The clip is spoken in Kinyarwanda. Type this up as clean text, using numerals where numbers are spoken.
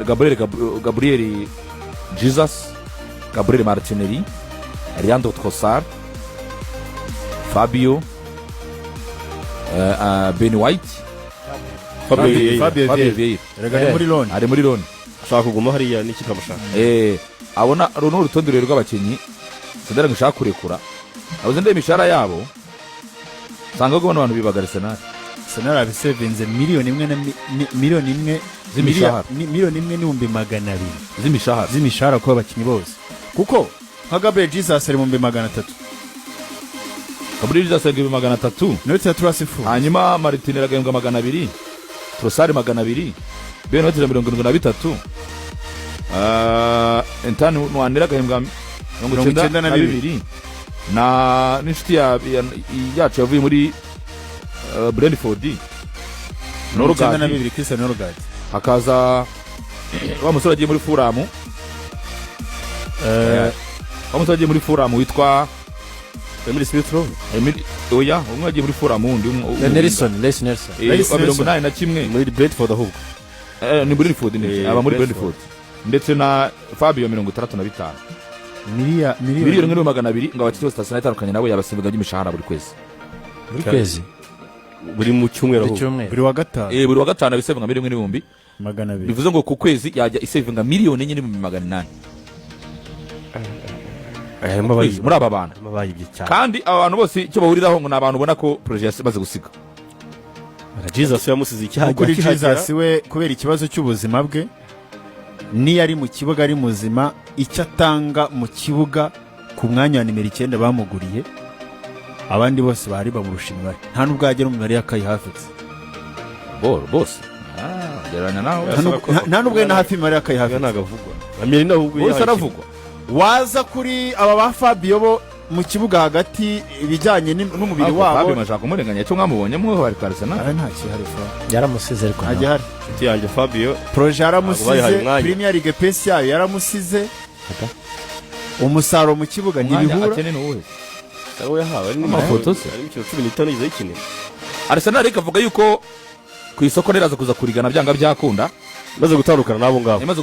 Gabriel Jesus, Gabriel Martinelli, Leandro Trossard, Fabio, Ben White. Fabio Vieira. Fabio Fabio Vieira. Vieira. Erega ari muri loan. Ari muri loan. Ashaka kuguma hariya n'ikipe amushaka. Abona uru ni urutonde rurerure rw'abakinnyi Sunderland ishaka kurekura. Abuze ndeba imishahara yabo, nsanga ko bano bantu bibaga Arsenal. Arsenal abisevinze miliyoni 1 na miliyoni 1 z'imishahara. 1,200,000 z'imishahara. Z'imishahara kuba abakinnyi bose, kuko nka Gabriel Jesus ari mu 300,000. Gabriel Jesus agahembwa 300,000. Note ya turasifu. Hanyuma Martinelli agahembwa 200, Trossard 200, Ben White 73, Ethan Nwaneri agahembwa mirongo icyenda icyenda na na bibiri, na n'inshuti yacu yavuye muri Brentford. mirongo icyenda na Norgard. bibiri, Christian Norgard. Hakaza wa musore agiye muri Fulham, wa musore agiye muri Fulham witwa Emile Smith Rowe. Oya, umwe agiye muri Fulham, wundi Nelson, Reiss Nelson. Reiss wa mirongo Nelson. inani na kimwe. Muri Brentford ahubwo. Ni Brentford ni aba muri Brentford. Brentford, ndetse na Fabio 65. Miliyoni 1,200,000 ngo abakinnyi bose Arsenal itandukanye nabo yabasimbwa by'imishahara buri kwezi. Buri kwezi? Buri mu cyumweru Buri ahubwo. cyumweru. Buri wa gatanu. Buri wa gatanu abisevinga 1,200,000. 200. Bivuze ngo ku kwezi yajya isevinga 4,800,000. Harimo Kwezi, abayibye. muri aba bantu. Harimo abayibye cyane. Kandi aba bantu bose icyo bahuriraho ngo ni abantu ubona ko projet yamaze gusiga. Jesus yamusize icyaha. Kuri Jesus we, kubera ikibazo cy'ubuzima bwe, niyo ari mu kibuga ari muzima, icyo atanga mu kibuga ku mwanya wa nimero 9 bamuguriye, abandi bose bari bamurusha imibare, nta n'ubwo yagera mu mibare ya Kai Havertz. Bose gereranya nawe. Nta n'ubwo ari na hafi imibare ya Kai Havertz. Ntabwo avugwa Amiri, ahubwo Bose aravugwa. Waza kuri aba ba Fabio bo mu kibuga hagati, ibijyanye n'umubiri Ariko wabo. Fabio mashaka kumurenganya, icyo mwamubonye mwe bari kwa Arsenal. Aha nta kihari fa. Yaramusize ariko Nta nawe. gihari. Inshuti yanjye Fabio. Projet Ntabwo yaramusize. bayihaye umwanya. Premier League pace yayo yaramusize. Umusaruro mu kibuga Umwanya ntibihura. akeneye ni uwuhe? Nawe yahawe ari Amafoto se? Ari imikino 15 yize ayikinira. Arsenal ariko avuga yuko ku isoko riraza kuza kurigana byanga byakunda. Maze gutandukana n'abo ngabo. Yamaze.